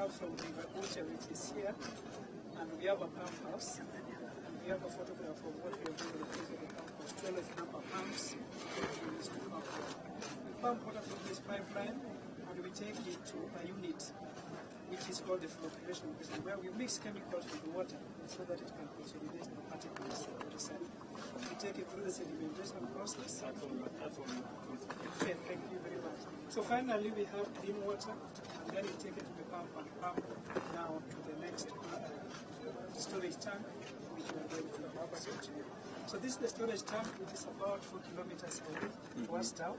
comes from River Ucha, which is here, and we have a pump house. And we have a photograph of what we are doing with the pump house, 12 number pumps which we use to pump water. We pump water through this pipeline and we take it to a unit which is called the flocculation basin, where we mix chemicals with the water so that it can consolidate the particles to the sand. We take it through the sedimentation process. That's on. Okay, thank you very much. So finally we have clean water, and then we take it to the pump and pump now to the next storage tank, which we are going to show to you. So this is the storage tank, which is about 4 kilometers away towards town.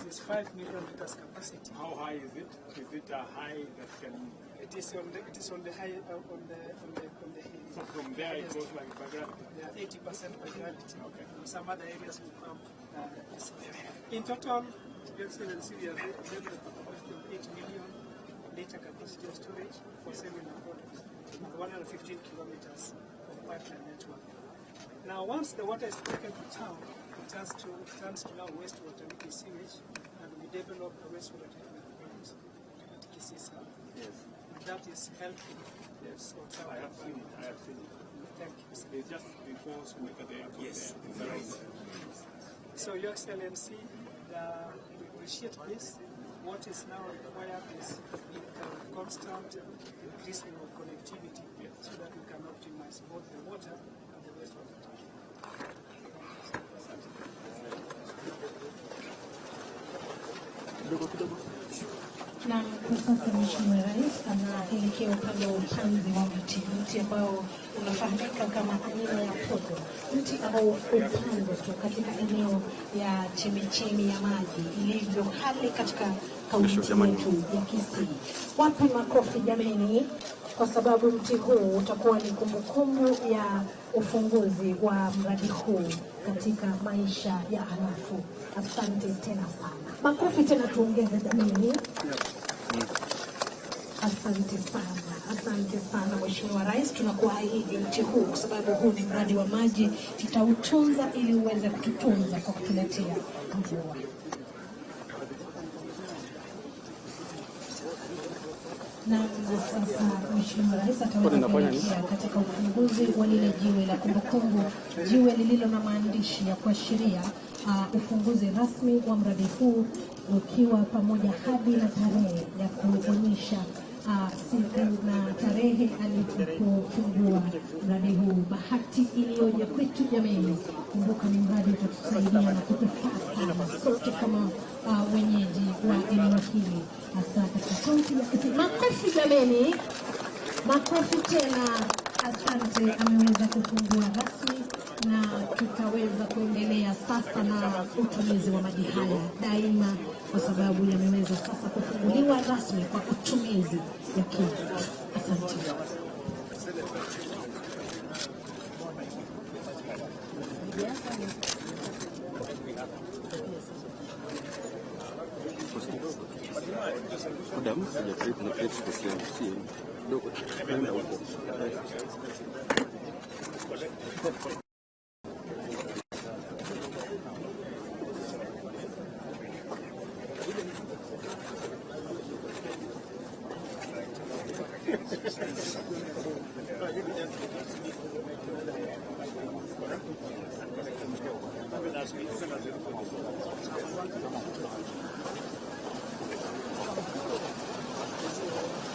It is 5 million liters capacity. How high is it? Is it a high that can? It is on the, it is on the high, on the hill. So from there it goes like by gravity. Yeah, 80% by gravity. Okay. Some other areas will pump. In total, Your Excellency, we have developed a capacity of 8 million liter capacity of storage for similar products and 115 kilometers of pipeline network. Now, once the water is taken to town, it turns to now wastewater, which is sewage, and we develop a wastewater treatment plant at Kisisa. Yes. And that is helping. Yes. sort out I have seen it. I have seen it. Thank you, sir. It's just before Suweka the airport. Yes. There. It's around there. So, Your Excellency, we appreciate this. What is now required is constant increasing of connectivity so that we can optimize both the water and the wastewater. Na kwa sasa Mheshimiwa Rais anaelekea upande wa upanzi wa mti, mti ambao unafahamika kama aina ya podo, mti ambao hupandwa tu katika eneo ya chemichemi ya maji ilivyo hali katika kaunti yetu ya Kisii. Wapi makofi jameni, kwa sababu mti huu utakuwa ni kumbukumbu ya ufunguzi wa mradi huu katika maisha ya halafu. Asante tena sana, makofi tena tuongeze jameni. Asante sana, asante sana Mheshimiwa Rais, tunakuahidi mti huu kwa sababu huu ni mradi wa maji, tutautunza ili uweze kututunza kwa kutuletea mvua. Na sasa Mheshimiwa Rais ataweza kuelekea katika ufunguzi wa lile jiwe la kumbukumbu, jiwe lililo na maandishi ya kuashiria ufunguzi rasmi wa mradi huu ukiwa pamoja hadi na tarehe ya kuonyesha siku na tarehe alipofungua mradi huu. Bahati iliyoje kwetu jameni! Kumbuka ni mradi utatusaidia na kutufaa sana sote kama wenyeji wa eneo hili, hasa katika kaunti ya Kisii. Makofi jameni, makofi tena. Asante, ameweza kufungua rasmi na tutaweza kuendelea sasa na utumizi wa maji haya daima, kwa sababu yameweza sasa kufunguliwa rasmi kwa utumizi ya kila mtu. Asante. Muda mfupi trip na trip si kidogo kwenda huko.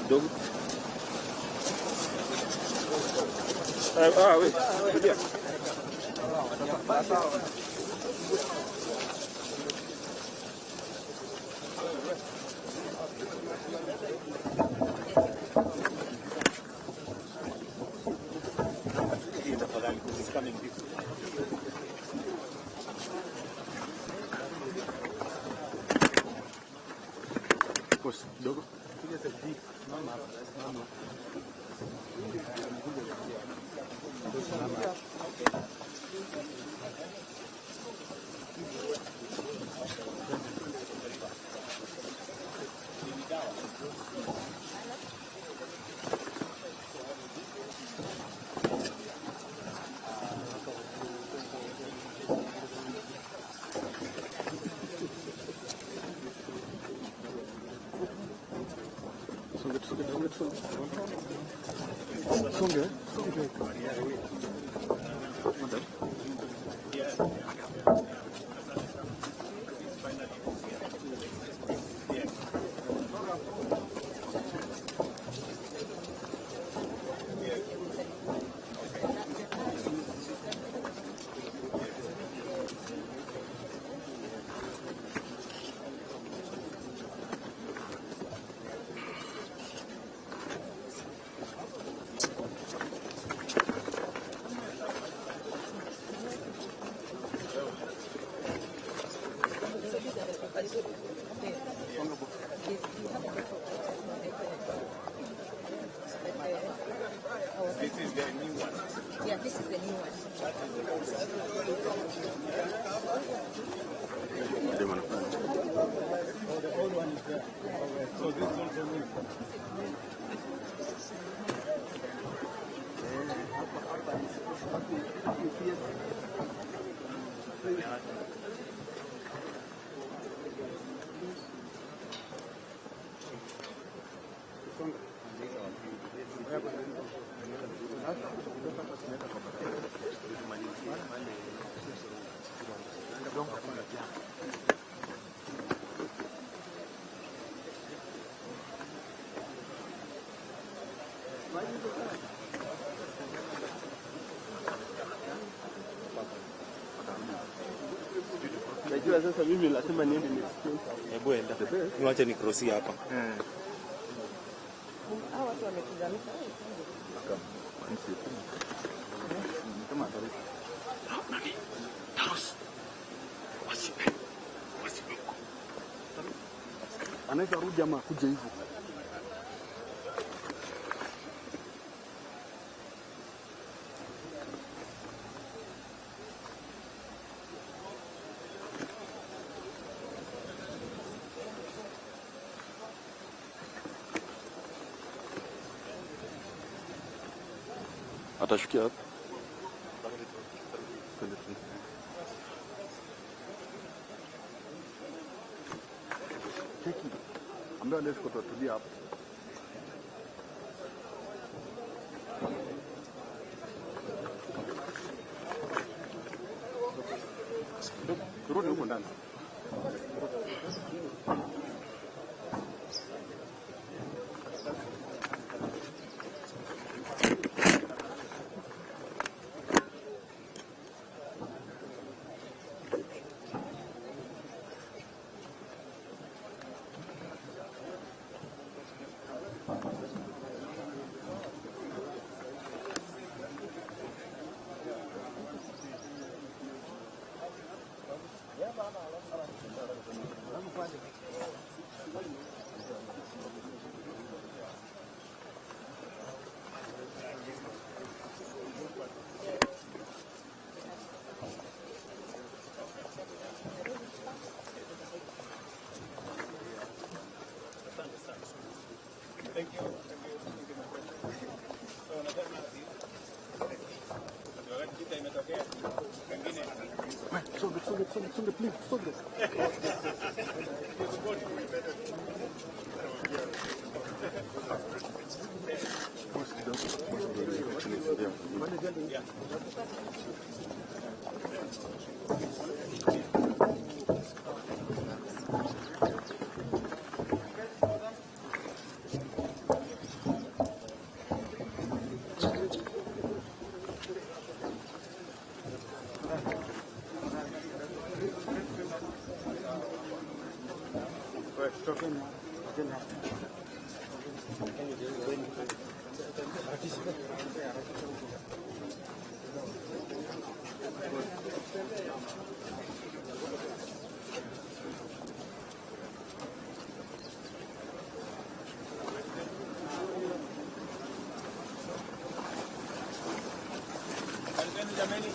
Kidogo. Ah, oui. Bien. Kidogo. Songe, songe, songe, songe. Songe, songe. Madam. This is the new one. Yeah, this is the new one. Ndio maana. The old one is there. So this is also new. Najua sasa mimi lazima niende nisikie. Hebu enda. Niwache ni crossi hapa. Hawa watu wametuzamisha. Anaweza rudi ama akuje hivyo. Atashukia hapa. Twende, twende. Cheki. Ambaye leo tutatulia hapa. Turudi huko ndani. Thank you. Thank you. Thank you, my friend. So nasema wakati vita imetokea pengine Songe, songe, songe, songe, please, songe. Boss kidogo. Ndio. Karibuni jameni.